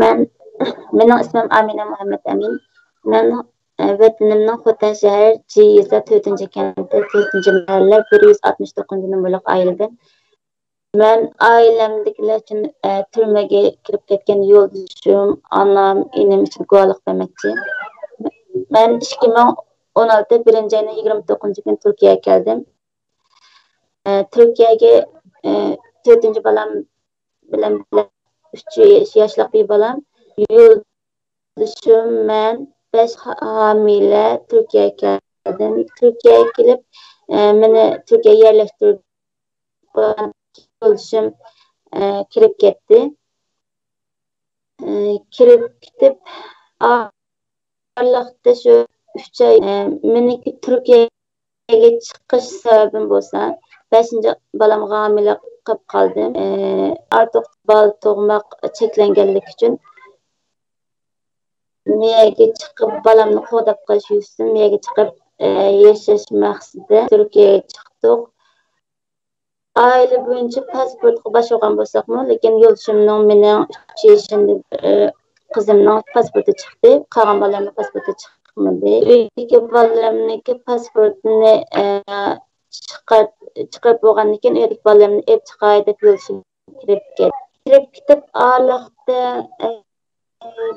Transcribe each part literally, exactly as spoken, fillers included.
مەن، مېنىڭ ئىسمىم ئامىنە مۇھەممەت ئەمىن. مەن، ئە، ۋەتىنىمنىڭ خوتەن شەھەر جى يېزا تۆتىنچى كەنتى، تۆتىنچى مەھەللە، بىر يۈز ئاتمىش توققۇزىنچى نومۇرلۇق ئائىلىدىن. مەن ئائىلەمدىكىلەر ئۈچۈن، ئە، تۈرمىگە كىرىپ كەتكەن يولدىشىم، ئانام، ئىنىم ئۈچۈن گۇۋاھلىق بەرمەكچى. مەن ئىككى مىڭ ئون ئالتى بىرىنچى ئاينىڭ يىگىرمە توققۇزىنچى كۈنى تۈركىيەگە كەلدىم. ئە، تۈركىيەگە، ئە، تۆتىنچى بالام بىلەن، بىلەن ئۈچ ياشلىق بىر بالام، يولدىشىم، مەن بەش ھا-، ھامىلە تۈركىيەگە كەلدىم. تۈركىيەگە كېلىپ، ئە، مېنى تۈركىيەگە يەرلەشتۈرۈپ، يولدىشىم، ئە، كىرىپ كەتتى. ئە، كىرىپ كېتىپ، ئارىلىقتا شۇ ئۈچ ئاي، ئە، مېنىڭكى تۈركىيەگە چىقىش سەۋەبىم بولسا، بەشىنچى بالامغا ھامىلە قىلىپ قالدىم. ئە، ئارتۇق بالا تۇغماق چەكلەنگەنلىكى ئۈچۈن، مېيەگە چىقىپ، بالامنى قوغداپ قېلىش يۈزىسىدىن مېيەگە چىقىپ، ئە، ياشاش مەقسىتىدە تۈركىيەگە چىقتۇق. ئائىلە بويىچە پاسپورتقا باش ئۇرغان بولساقمۇ، لېكىن يولدىشىمنىڭ، مېنىڭ ئۈچ يېشىمدا، ئە، قىزىمنىڭ پاسپورتى چىقتى، قالغان بالىلارنىڭ پاسپورتى چىقمىدى. ئۆيدىكى بالىلىرىمنىڭكى پاسپورتىنى، ئە، چىقار-، چىقىرىپ بولغاندىن كېيىن، ئۆيدىكى بالىلىرىمنى ئېلىپ چىقاي دەپ يولدىشىم كىرىپ كەتتى. كىرىپ كېتىپ، ئارىلىقتا، ئە،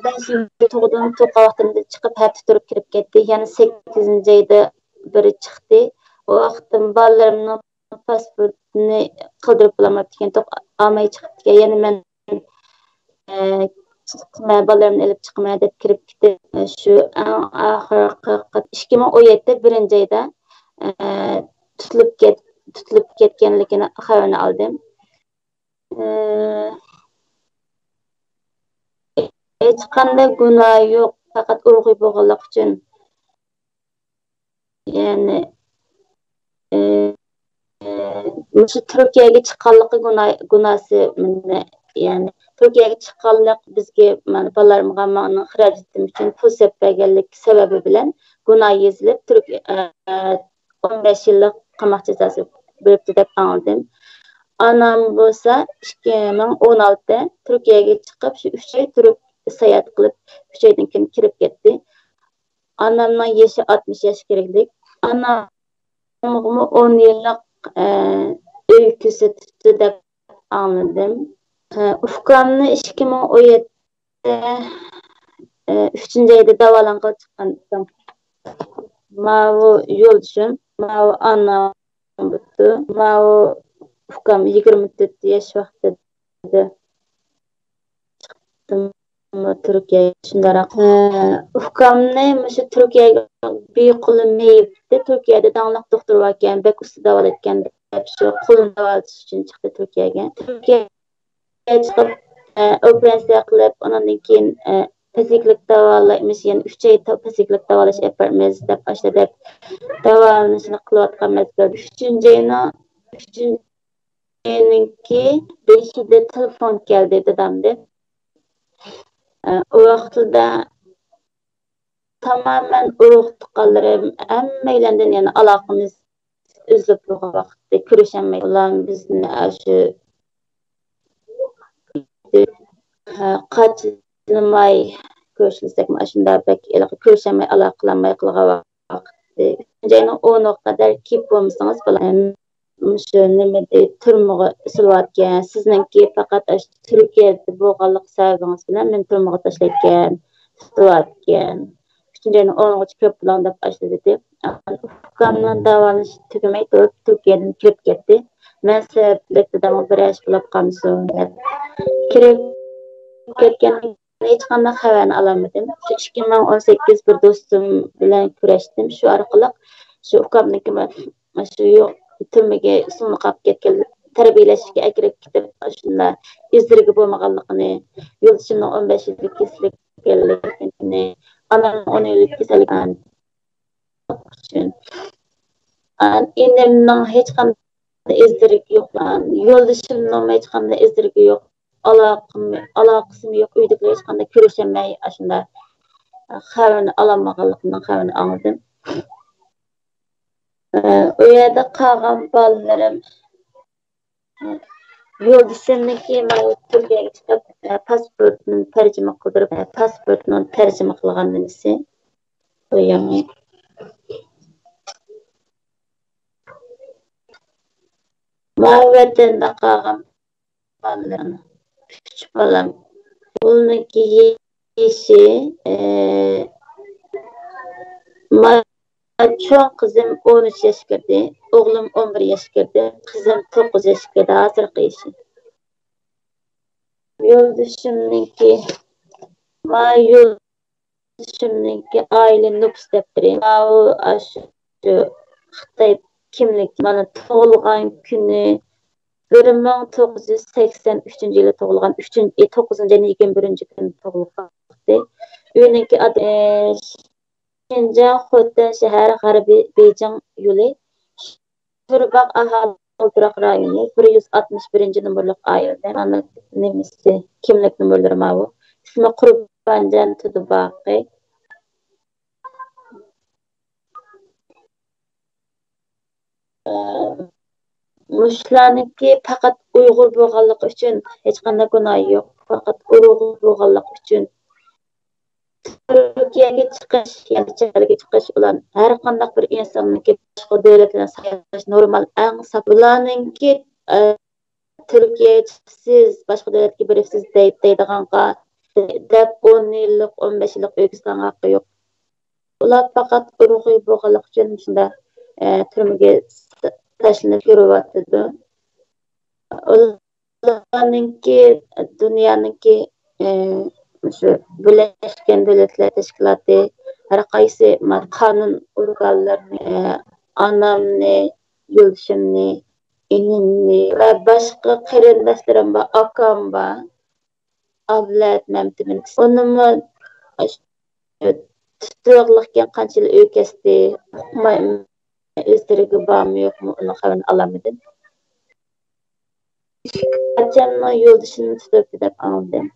بەشىنچى تۇغدۇم، تۇغقان ۋاقتىمدا چىقىپ، ھەپتە تۇرۇپ كىرىپ كەتتى. يەنە سەككىزىنچى ئايدا بىرى چىقتى. ئۇ ۋاقىتتىن بالىلىرىمنىڭ پاسپورتىنى قىلدۇرۇپ بولالماپتىكەن، ئالماي چىقىپتىكەن. يەنە مەن، ئە، چىقىمەن، بالىلىرىمنى ئېلىپ چىقىمەن دەپ كىرىپ كېتىپ، شۇ ئەڭ ئاخىرقى قېتىم ئىككى مىڭ ئون يەتتە بىرىنچى ئايدا، ئە، تۇتۇلۇپ كەت-، تۇتۇلۇپ كەتكەنلىكىنى خەۋىرىنى ئالدىم. ئە، ھېچقانداق گۇناھى يوق، پەقەت ئۇرغۇ بولغانلىقى ئۈچۈن. يەنى، ئى، مۇشۇ تۈركىيەگە چىققانلىقى گۇنا-، گۇناھسى، يەنى تۈركىيەگە چىققانلىق بىزگە، مانا، بالىلىرىمغا ماڭا خىراجىتىم ئۈچۈن پۇل سېلىپ بەرگەنلىك سەۋەبى بىلەن گۇناھ يېزىلىپ، تۈرك-، ئە، ئون بەش يىللىق قاماق جازاسى بېرىپتۇ دەپ ئاڭلىدىم. ئانام بولسا ئىككى مىڭ ئون ئالتە تۈركىيەگە چىقىپ، شۇ ئۈچ ئاي تۇرۇپ، ساياھەت قىلىپ، ئۈچ ئايدىن كېيىن كىرىپ كەتتى. ئانامنىڭ يېشى ئاتمىش ياش كىرگۈدەك. ئانامغىمۇ ئون يىللىق، ئە، ئۆي كۆرسىتىپتۇ دەپ ئاڭلىدىم. ئە، ئۇكامنى ئىككى مىڭ ئون يەتتە، ئە، ئۈچىنچى ئايدا داۋالانغىلى چىققان ئۇكام. ماۋۇ يولدىشىم، ماۋۇ ئانام بوپتۇ. ماۋۇ ئۇكام يىگىرمە تۆت ياش ۋاقتىدا چىقتىم تۈركىيەگە. شۇنداقراق، ئۇكامنى مۇشۇ تۈركىيەگە بىر قولى مېيىپتى. تۈركىيەدە داڭلىق دوختۇر باركەن، بەك ئۇستا داۋالايدىكەن دەپ، شۇ قولىنى داۋالىتىش ئۈچۈن چىقتى تۈركىيەگە. تۈركىيەگە چىقىپ، ئە، ئوپېراتسىيە قىلىپ، ئۇنىڭدىن كېيىن، ئە، پىسخىكلىق داۋالايمىز، يەنە ئۈچ ئاي تا-، پىسخىكلىق داۋالاش ئېلىپ بارىمىز دەپ، ئاشۇنداق دەپ داۋالىنىشنى قىلىۋاتقان مەزگىلدە، ئۈچىنچى ئاينىڭ، ئۈچىنچى ئاينىڭكى بېشىدا تېلېفون كەلدى دادامدىن. ئە، ئۇ ۋاقتىدا تامامەن ئۇرۇق تۇغقانلىرىم ھەممەيلەندىن يەنە ئالاقىمىز ئۈزۈلۈپ تۇرغان ۋاقىتتا، كۆرۈشەلمەيدۇ. ئۇلار بىزنى ئاشۇ، ھە، قاچىلىماي كۆرۈشمىسەكمۇ، ئاشۇنداق بەك ھېلىقى كۆرۈشەلمەي، ئالاقە قىلالماي قالغان ۋاقىتتا، ئۈچىنچى ئاينىڭ ئونىغا قەدەر كېلىپ بولمىسىڭىز، بالام، مۇشۇ نېمىدە، تۈرمىگە سېلىۋاتكەن. سىزنىڭكى پەقەت ئاشۇ تۈركىيەدە بولغانلىق سەۋەبىڭىز بىلەن مېنى تۈرمىگە تاشلايدىكەن، تۇتۇۋاتكەن. ئۈچىنچى ئاينىڭ ئونىغىچە كۆرۈپ بولۇڭ دەپ ئاشۇ دېدى. ئۇكامنىڭ داۋالىنىشى تۈگىمەي تۇرۇپ، تۈركىيەدىن كىرىپ كەتتى. مەن سەۋەبلىك دادامغا بىرەر ئىش بولۇپ قالمىسۇن دەپ. كىرىپ كەتكەن ھېچقانداق خەۋەرنى ئالالمىدىم. شۇ ئىككى مىڭ ئون سەككىز بىر دوستۇم بىلەن كۆرۈشتۈم. شۇ ئارقىلىق شۇ ئۇكامنىڭكى شۇ يوق، تۈرمىگە سۇملۇق قاپقا كەتكەن، تەربىيەلەشكە ئەكىرىپ كېتىپ، شۇنداق ئىزلىرىگە بولمىغانلىقىنى، يولدىشىمنىڭ ئون بەش يىللىك كېسەللىك ئىكەنلىكىنى، ئانامنىڭ ئون يىللىك كېسەللىكى ئۈچۈن. ئىنىمنىڭ ھېچقانداق ئىزدىرىكى يوق، يولدىشىمنىڭ ھېچقانداق ئىزدىرىكى يوق، ئالاقىم-، ئالاقىسىمۇ يوق، ئۆيدىكىلەر ھېچقانداق كۆرۈشەلمەي، ئاشۇنداق خەۋىرىنى ئالالمىغانلىقىمنىڭ خەۋىرىنى ئاڭلىدىم. ئۇ يەردە قالغان بالىلىرىم، يولدىشىمنىڭكى مانا تۈركىيەگە چىقىپ، ئە، پاسپورتنى تەرجىمە قىلدۇرۇپ، ئە، پاسپورتنىڭ تەرجىمە قىلغان نېمىسى. بۇ يەڭگى. ماۋۇ ۋەتەندە قالغان بالىلىرىم، ئۈچ بالام. ئۇلنىڭكى يېشى، ئە، ما-، چوڭ قىزىم ئون ئۈچ ياشقا كىردى، ئوغلۇم ئون بىر ياشقا كىردى، قىزىم توققۇز ياشقا كىردى، ھازىرقى يېشى. يولدىشىمنىڭكى، ما يولدىشىمنىڭكى ئائىلە نوپۇس دەپتىرى. ماۋۇ ئاشۇ خىتاي كىملىك، مانا تۇغۇلغان كۈنى بىر مىڭ توققۇز يۈز سەكسەن ئۈچىنچى يىلى تۇغۇلغان، ئۈچىنچى، توققۇزىنچى ئاينىڭ يىگىرمە بىرىنچى كۈنى تۇغۇلغان. ئۆينىڭكى ئاتى، ئە، شىنجاڭ خوتەن شەھەر غەربىي بېيجىڭ يولى، تۈرباغ ئاھالە ئولتۇراق رايونى، بىر يۈز ئاتمىش بىرىنچى نومۇرلۇق ئائىلىدە. ئانا نېمىسى، كىملىك نومۇرلىرى ماۋۇ. ئىسمى قۇربانجان تۇدۇباقى. ئە، مۇشۇلارنىڭكى پەقەت ئۇيغۇر بولغانلىقى ئۈچۈن ھېچقانداق گۇناھى يوق. پەقەت ئۇيغۇر بولغانلىقى ئۈچۈن تۈركىيەگە چىقىش، يەنى چەت ئەلگە چىقىش، ئۇلار ھەر قانداق بىر ئىنساننىڭكى باشقا دۆلەت بىلەن ساياھەتلەش نورمال، ئەڭ ساپ. ئۇلارنىڭكى، ئە، تۈركىيەگە چىقىسىز، باشقا دۆلەتكە بېرىسىز دەيدىغانغا دەپ ئون يىللىق، ئون بەش يىللىق ئۆيگە سالغان ھەققى يوق. ئۇلار پەقەت ئۇيغۇر بولغانلىقى ئۈچۈن شۇنداق، ئە، تۈرمىگە تاشلىنىپ يۈرۈۋاتىدۇ. ئۇلارنىڭكى، دۇنيانىڭكى، ئە، مۇشۇ بىرلەشكەن دۆلەتلەر تەشكىلاتى ھەر قايسى ما-، قانۇن ئورگانلىرىنى، ئە، ئانامنى، يولدىشىمنى، ئىنىمنى ۋە باشقا قېرىنداشلىرىم بار، ئاكام بار. ئابلەت مەمتىمىن. ئۇنىمۇ تۇتۇۋېلىپكەن، قانچىلىك ئۆي كەستى، ئۇقماي، ئۆزلىرىگە بارمۇ يوقمۇ، ئۇنىڭ خەۋىرىنى ئالالمىدىم. ئىككى قاچانمۇ يولدىشىنى تۇتۇۋېتىپتۇ دەپ ئاڭلىدىم.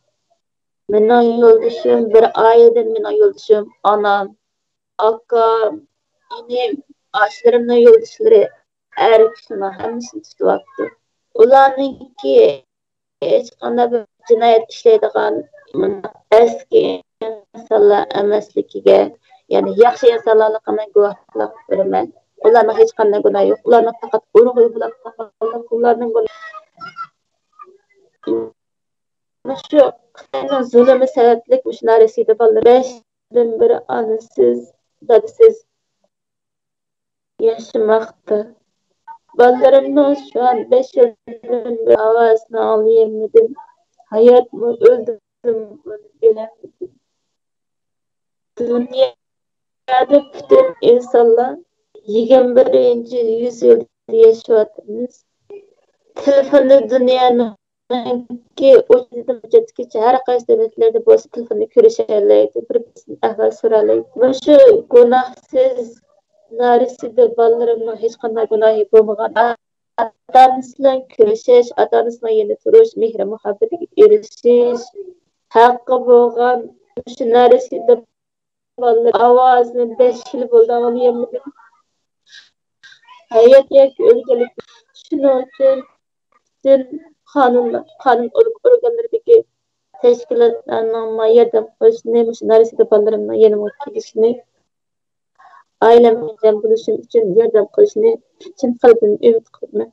مېنىڭ يولدىشىم، بىر ئائىلىدىن مېنىڭ يولدىشىم، ئانام، ئاكام، ئىنىم، ئاشۇلىرىمنىڭ يولدىشلىرى، ئەر كىشىنىڭ ھەممىسىنى تۇتۇۋاپتۇ. ئۇلارنىڭكى ھېچقانداق بىر جىنايەت ئىشلەيدىغان مۇنداق ئەسكى ئىنسانلار ئەمەسلىكىگە، يەنى ياخشى ئىنسانلارلىقىنى گۇۋاھلىق بېرىمەن. ئۇلارنىڭ ھېچقانداق گۇناھى يوق. ئۇلارنىڭ پەقەت ئۇرۇق بولۇپ قالغانلىقى ئۇلارنىڭ گۇناھى. مۇشۇ خىتاينىڭ زۇلۇمى سەۋەبلىك مۇشۇ نارەسىدە بالىلار بەشتىن بىرى ئانىسىز، دادىسىز ياشىماقتا. بالىلىرىمنىڭ شۇ ئان بەش يىلدىن بېرى ئاۋازىنى ئاڭلىيالمىدىم. ھاياتمۇ، ئۆلدىمۇ، بۇنى بىلەلمىدىم. دۇنيادا پۈتۈن ئىنسانلار يىگىرمە بىرىنچى يۈز يىلدا ياشاۋاتىمىز. تېلېفوندا دۇنيانىڭكى ئۇچىدىن بۇ چەتكىچە ھەر قايسى دۆلەتلەردە بولسا تېلېفوندا كۆرۈشەلەيدۇ، بىر-بىرسىدىن ئەھۋال سورالايدۇ. مۇشۇ گۇناھسىز نارەسىدە بالىلىرىمنىڭ ھېچقانداق گۇناھى بولمىغان، ئاتا-ئانىسى بىلەن كۆرۈشۈش، ئاتا-ئانىسىنىڭ يېنىدا تۇرۇش، مېھرى-مۇھەببىتىگە ئېرىشىش ھەققى بولغان مۇشۇ نارەسىدە بالىلار ئاۋازىنى بەش يىل بولدى ئاڭلىيالمىدىم. ھايات ياكى ئۆلگەنلىك. شۇنىڭ ئۈچۈن پۈتۈن قانۇن، قانۇن ئورگانلىرىدىكى تەشكىلاتلارنىڭ ماڭا ياردەم قىلىشىنى، مۇشۇ نارەسىدە بالىلىرىمنىڭ يېنىمغا كېلىشىنى، ئائىلەمگە ياردەم بولۇشۇم ئۈچۈن ياردەم قىلىشىنى چىن قەلبىمدىن ئۈمىد قىلىمەن.